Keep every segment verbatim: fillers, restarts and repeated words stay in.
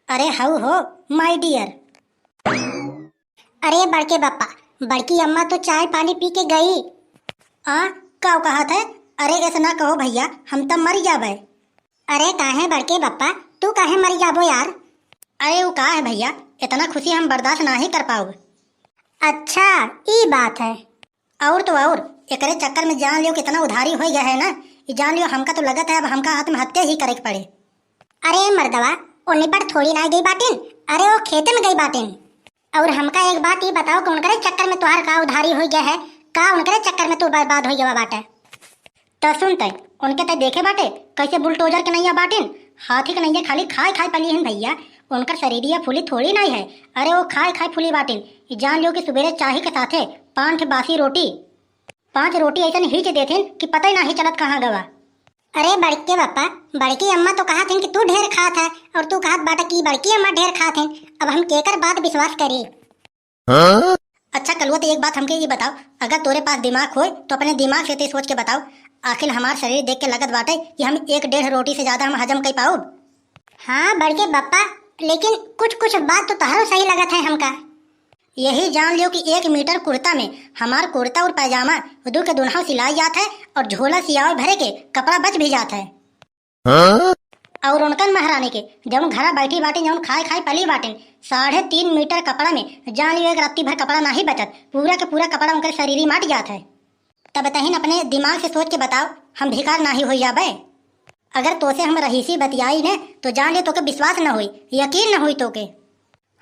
अरे हऊ हो, my dear। अरे बड़के बप्पा, बड़की अम्मा तो चाय पानी पी के गई। आ, का कहत है? अरे ऐसा ना कहो भैया, हम तब मर जाबे। अरे काहे बड़के बप्पा, तू काहे मर जाबो यार? अरे वो का है भैया, इतना खुशी हम बर्दाश्त नाही कर पाउब। अच्छा, ई बात है। और तो और, एकरे चक्कर में जान लियो कितना उधारी हो गया है ना, ई जान लियो हमका तो लगत है अब हमका आत्महत्या ही करे के पड़े। अरे मर्दवा, ओने पर थोड़ी ना गई बाटिन, अरे वो खेते में गई बाटिन। और हमका एक बात ई बताओ कि उनकरे चक्कर में तोहार का उधारी हो गया है, का उनकरे चक्कर में तू बर्बाद हो गया बाटे? त सुन तै, उनके तै देखे बाटे, कैसे बुलडोजर के नैया बाटिन, हाथी के नैया खाली खाए खाए पली हन भैया, उनकर शरीरिया फूली थोड़ी नाई है। अरे वो खाए खाए फूली बाटिन, ई जान लियो कि सुबेरे चाही के साथे पाँच बासी रोटी, पाँच रोटी ऐसन हीच देथिन कि पता ही नाही चलत कहाँ गवा। अरे बड़के बप्पा, बड़की अम्मा तो कहत हन कि तू ढेर खात है, और तू कहत बाटा कि बड़की अम्मा ढेर खात हन। अब हम केकर बात विश्वास करी? हाँ? अच्छा कलुआ, तो एक बात हमके ये बताओ, अगर तोरे पास दिमाग होए तो अपने दिमाग से ते सोच के बताओ, आखिर हमार शरीर देख के लगत बाटे कि हम एक डेढ़ रोटी से ज्यादा हम हजम कर पाउब। हाँ बड़के बप्पा, लेकिन कुछ कुछ बात तो तोहरो सही लगत है हमका। यही जान लियो कि एक मीटर कुर्ता में हमार कुर्ता और पैजामा दू के दुनहौ सिलाई जात है और झोला सियावे भरे के कपड़ा बच भी जात है। हाँ? और उनकन महारानी के जौन घरा बैठी बाटिन, जौन खाए खाए पली बाटिन, साढ़े तीन मीटर कपड़ा में जान लियो एक रत्ती भर कपड़ा नाही बचत, पूरा के पूरा कपड़ा उनकर शरीर ही माट जात है। तब तहिन अपने दिमाग से सोच के बताओ, हम भिखार नाही होई जाबे। अगर तोसे हम रहीसी बतियाई ने तो जान लियो तोके विश्वास न होई, यकीन न होई तोके।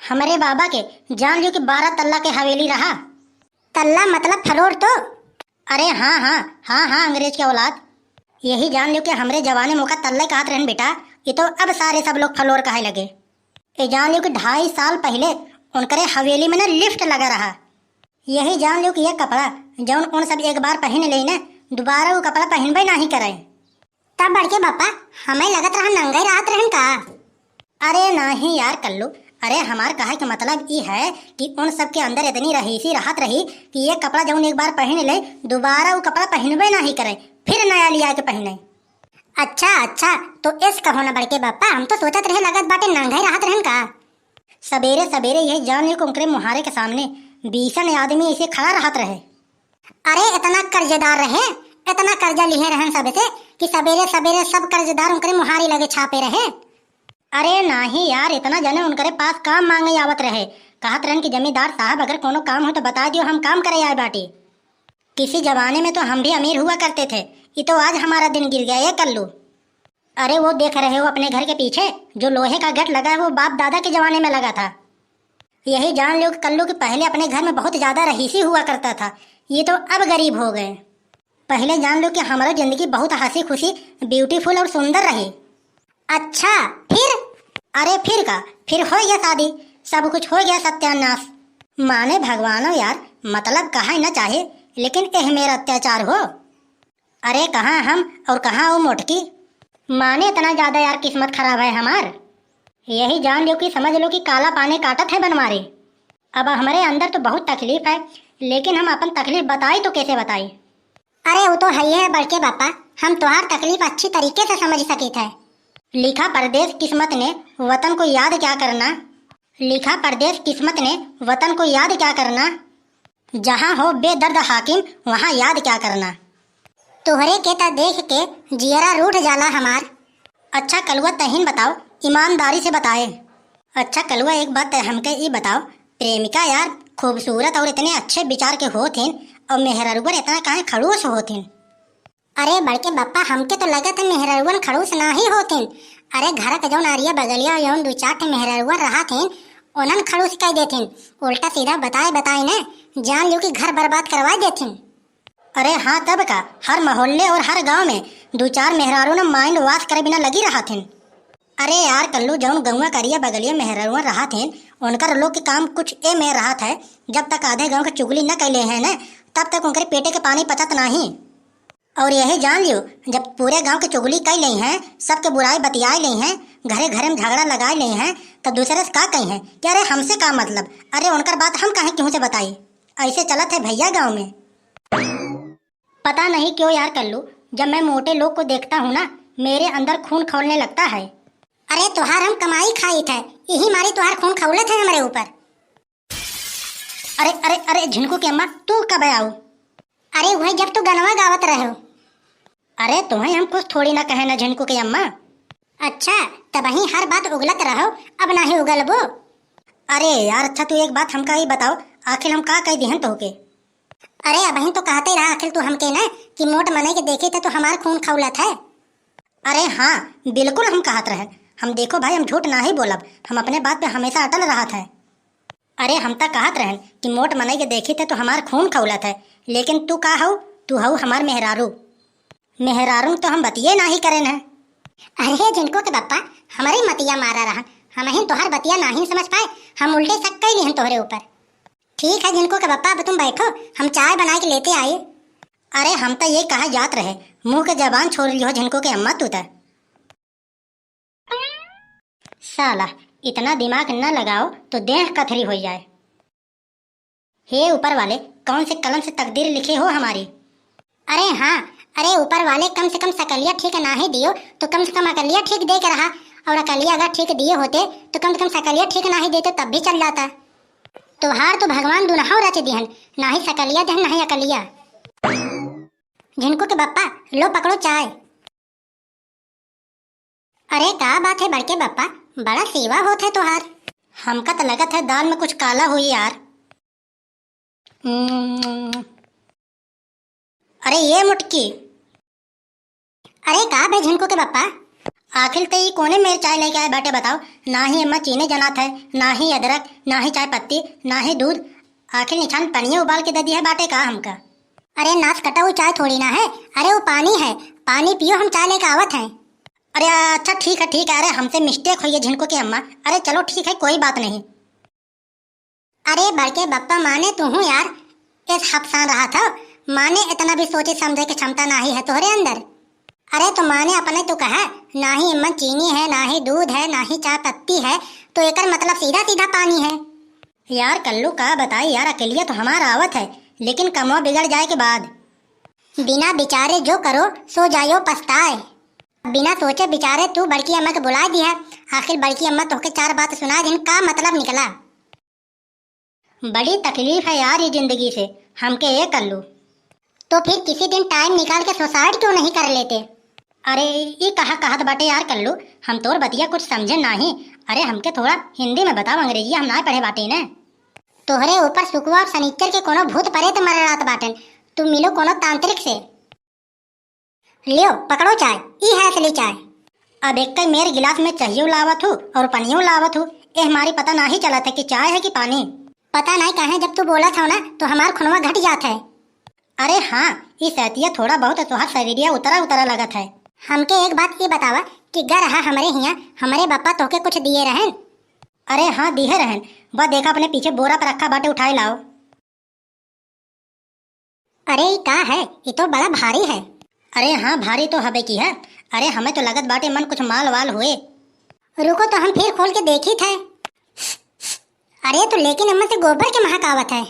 हमरे बाबा के जान लियो कि बारह तल्ला के हवेली रहा। तल्ला मतलब floor तो? अरे हाँ, हाँ, हाँ, हाँ, अंग्रेज के औलाद। यही जान लियो कि हमरे जमाने में ओका तल्ला कहत रहन बेटा, ये तो अब सारे सब लोग floor कहे लगे। ये जान लियो कि ढाई साल पहले उनकरे हवेली में ना lift लगा रहा। यही जान लियो कि ये कपड़ा जौन उन सब एक बार पहन ले ना, दोबारा वो कपड़ा पहनबे नाही करे। तब बड़के बप्पा, हमें लगत रहा नंगे रहत रहन का? अरे नाही यार कल्लू, अरे हमार कहे के मतलब ई है कि उन सब के अंदर इतनी रहीसी रहत रही कि ये कपड़ा जौन एक बार पहन ले, दोबारा वो कपड़ा पहनबे नाही करे, फिर नया लिया के पहने। अच्छा, अच्छा, तो एस कहो ना बड़के बप्पा, हम तो सोचत रहे लगत बाटे नंगे रहत रहन का? सबेरे सबेरे यही जान लियो कि उनकरे मुहारे के सामने बीसन आदमी ऐसे खड़ा रहत रहे। अरे इतना कर्जदार रहे, इतना कर्जा लिहे रहन सबसे कि सबेरे सबेरे सब कर्जदार उनकरे मुहारी लगे छापे रहे। अरे नाही यार, इतना जने उनकरे पास काम मांगे आवत रहे, कहत रहन कि जमींदार साहब अगर कोनो काम हो तो बता दियो, हम काम करे आए बाटी। किसी जमाने में तो हम भी अमीर हुआ करते थे, ये तो आज हमारा दिन गिर गया ये कल्लू। अरे वो देख रहे हो अपने घर के पीछे जो लोहे का गेट लगा है, वो बाप दादा के जमाने में लगा था। यही जान लो कि कल्लू कि पहले अपने घर में बहुत ज्यादा रहीसी हुआ करता था, ये तो अब गरीब हो गए। पहले जान लो कि हमारा जिंदगी बहुत हंसी खुशी, beautiful और सुंदर रही। अच्छा, फिर? अरे फिर का, फिर हो गया शादी, सब कुछ हो गया सत्यानाश। माने भगवानो यार, मतलब कहा ही ना चाहे, लेकिन एह मेरा अत्याचार हो। अरे कहाँ हम और कहाँ वो मोटकी? माने इतना ज्यादा यार किस्मत खराब है हमार। यही जान लो कि समझ लो कि काला पानी काटत है बनवारी। अब हमरे अंदर तो बहुत तकलीफ है, लेकिन हम अपन तकलीफ बताई तो कैसे बताई? अरे वो तो है ही है बड़के बापा, हम तोहार तकलीफ अच्छी तरीके से समझ सकित है। लिखा परदेस किस्मत ने, वतन को याद क्या करना। लिखा परदेस किस्मत ने, वतन को याद क्या करना। जहाँ हो बेदर्द हाकिम, वहाँ याद क्या करना। तोहरे के त देख के जियरा रूठ जाला हमार। अच्छा कलुआ तहिन बताओ, ईमानदारी से बताए। अच्छा कलुआ एक बात तय हमके ई बताओ, प्रेमिका यार खूबसूरत और इतने अच्छे विचार के होत हिन और मेहररुअन इतना काहे खड़ूस होत हिन? अरे बड़के बप्पा, हमके तो लगत है मेहररुअन खड़ूस ना ही होत हिन। अरे घर के जौन अरिया बगलिया जौन दू चार ठे मेहररुअन रहत हिन, उन्हन खड़ूस कह देत हिन। उल्टा सीधा बताए बताए ने जान लियो कि घर बर्बाद करवा देत हिन। अरे हाँ तब का, हर मोहल्ले और हर गांव में दू चार मेहरारू ना mind wash करे बिना लगी रहत हिन। अरे यार कल्लू, जौन गौवा करिया बगलिया मेहररुअन रहत हिन, उनकर लोग के काम कुछ ए में रहत है, जब तक आधे गांव के चुगली न कैले हैं न, तब तक उनकर पेटे के पानी पचत नाही। और यही जान लियो, जब पूरे गांव के चुगली कई लेई हैं, सबके बुराई बतियाए लेई हैं, घरे घरे में झगड़ा लगाए लेई हैं, तो दूसरे से का कही हैं कि अरे हमसे का मतलब, अरे उनकर बात हम काहे केहू से बताई। ऐसे चलत है भैया गांव में। पता नहीं क्यों यार कल्लू, जब मैं मोटे लोग को देखता हूँ ना, मेरे अंदर खून खौलने लगता है। अरे, तोहार हम कमाई खाइत है, यही मारे तोहार खून खौलत है हमरे ऊपर। अरे, अरे, अरे, झिनकू के अम्मा, तू कब आओ? अरे, वही जब तू गनवा गावत रहो। अरे, तुम्हें हम कुछ थोड़ी ना कहे ना, झिनकू के अम्मा। अच्छा, तबही हर बात उगलत रहो, अब नाही उगलबो। अरे यार, अच्छा, तू एक बात हमका ही बताओ, आखिर हम का कह दिहन तोहके? अरे, अबही तो कहते रहा आखिर तू हमके ना कि मोट मनई के देखी थे तो हमार खून खौलत है। अरे हाँ, बिल्कुल हम कहत रहन। हम, देखो भाई, हम झूठ नाही बोलब, हम अपने बात पे हमेशा अटल रहत है। अरे, हम त कहत रहन कि मोट मनई के देखी थे तो हमार खून खौलत है, लेकिन तू का हऊ? तू हऊ हमार मेहरारू। मेहरारू तो हम बतिये नाही करेन है। अरे झिनकू के बप्पा, हमरे मतिया मारा रहन, हमहिन तोहर बतिया नाही समझ पाए, हम उल्टे शक कई लिहन तोहरे ऊपर। ठीक है झिनकू के बप्पा, अब तुम बैठो, हम चाय बनाए के लेते आई। अरे, हम त ये कहा जात रहे, मुंह के जबान छोड़ लियो झिनकू के अम्मा तू त। साला, इतना दिमाग न लगाओ तो देह कथरी हो जाए। हे ऊपर वाले, कौन से कलम से तकदीर लिखे हो हमारी? अरे हाँ, अरे ऊपर वाले, कम से कम सकलिया ठीक नाही दियो तो कम से कम अकलिया ठीक दे के रहा, और अकलिया अगर ठीक दिए होते तो कम से कम सकलिया ठीक नाही देते तब भी चल जाता। तोहार तो भगवान दुनहौ रच दिहन, नाही सकलिया दिहन नाही अकलिया। झिनकू के बप्पा, लो पकड़ो चाय। अरे का बात है बड़के बप्पा, बड़ा सेवा होत है तोहार। हमका त लगत है दाल में कुछ काला हुई यार। हम्म। अरे ये मुटकी। अरे का बे झिनकू के बप्पा? आखिर ते ई कोने मेर चाय लेके आए बाटे बताओ? ना ही एमा चीनी जनात है, ना ही अदरक, ना ही चाय पत्ती, ना ही दूध। आखिर निछान पनिये उबाल के दे दिया बाटे का हमका? अरे नास कटा, वो चाय थोड़ी ना है, अरे वो पानी है, पानी पियो, हम चाय लेके आवत हैं। अरे अच्छा ठीक है, ठीक है, अरे हमसे mistake हुई है झिनकू की अम्मा। अरे चलो ठीक है, कोई बात नहीं। अरे बड़के बप्पा, माने तू हूँ यार, इस हफसान रहा था, माने इतना भी सोचे समझे की क्षमता नाही है तोहरे अंदर। अरे तो माने अपने तो कहा, ना ही इमन चीनी है, ना ही दूध है, ना ही चाय पत्ती है, तो एकर मतलब सीधा सीधा पानी है। यार कल्लू का बताई यार, अकेलिया तो हमार आवत है, लेकिन कमवा बिगड़ जाए के बाद। बिना विचारे जो करो, सो जायो पछताए। बिना सोचे विचारे तू बड़की अम्मा के बुला दिया, आखिर बड़की अम्मा तोहके चार बात सुना दिन, का मतलब निकला? बड़ी तकलीफ है यार ये जिंदगी से, हमके ये कल्लू। तो फिर किसी दिन time निकाल के suicide क्यों नहीं कर लेते? अरे, ई कहा कहत बाटे यार कल्लू, हम तोर बतिया कुछ समझे नाही। अरे, हमके थोड़ा हिंदी में बताओ, अंग्रेजिया हम ना पढ़े बाटे ने। तोहरे ऊपर सुकवा और सनीचर के कोनो भूत प्रेत मरड़ात बाटन, तू मिलो कोनो तांत्रिक से। लियो, पकड़ो चाय, ई है असली चाय। अब एक मेर गिलास में चाहियो लावत हूँ और पनियो लावत हूँ, एह मारी पता नाही चलत है कि चाय है कि पानी। पता नाही काहे जब तू बोलत हो ना तो हमार खुनवा घट जात है। अरे हाँ, ई सैतिया थोड़ा बहुत तोहार शरीरिया उतरा उतरा लगत है। हमके एक बात ई बतावा कि गर रहा हमरे हिया, हमरे बप्पा तोहके कुछ दिए रहन? अरे हाँ, दिए रहन। बा देखा अपने पीछे बोरा पर रखा बाटे, उठाए लाओ। अरे ई का है? ई तो बड़ा भारी है। अरे हाँ, भारी तो हबे की है। अरे हमें तो लगत बाटे मन कुछ माल वाल हुए। रुको तो हम फिर खोल के देखी थे। अरे तो लेकिन एमा से गोबर के महक आवत है।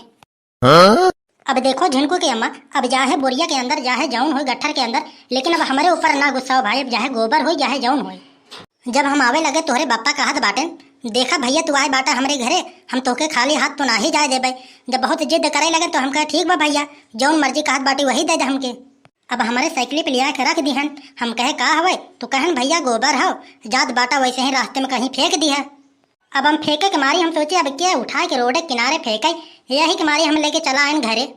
हाँ? अब देखो झिनकू के अम्मा, अब जाहे बोरिया के अंदर जाहे जौन होई गट्ठर के अंदर, लेकिन अब हमरे ऊपर ना गुस्सा हो भाई, अब जाहे गोबर होई जाहे जौन होई। जब हम आवे लगे तोहरे बप्पा कहत बाटेन, देखा भैया तू आए बाटा हमरे घरे, हम तोहके खाली हाथ तो नाही जाए देबे। जब बहुत जिद करे लगे तो हम कहे ठीक बा भैया, जौन मर्जी कहत बाटी वही दे दे हमके। अब हमरे साइकिल पे लिया के रख दिहन। हम कहे का हवे? तो कहन भैया गोबर हो, जात बाटा वैसे ही रास्ते में कहीं फेंक दिहा। अब हम फेंके के मारी हम सोचे अब के उठाए के रोड के किनारे फेंके, यही के मारी हम लेके चला आएन घरे।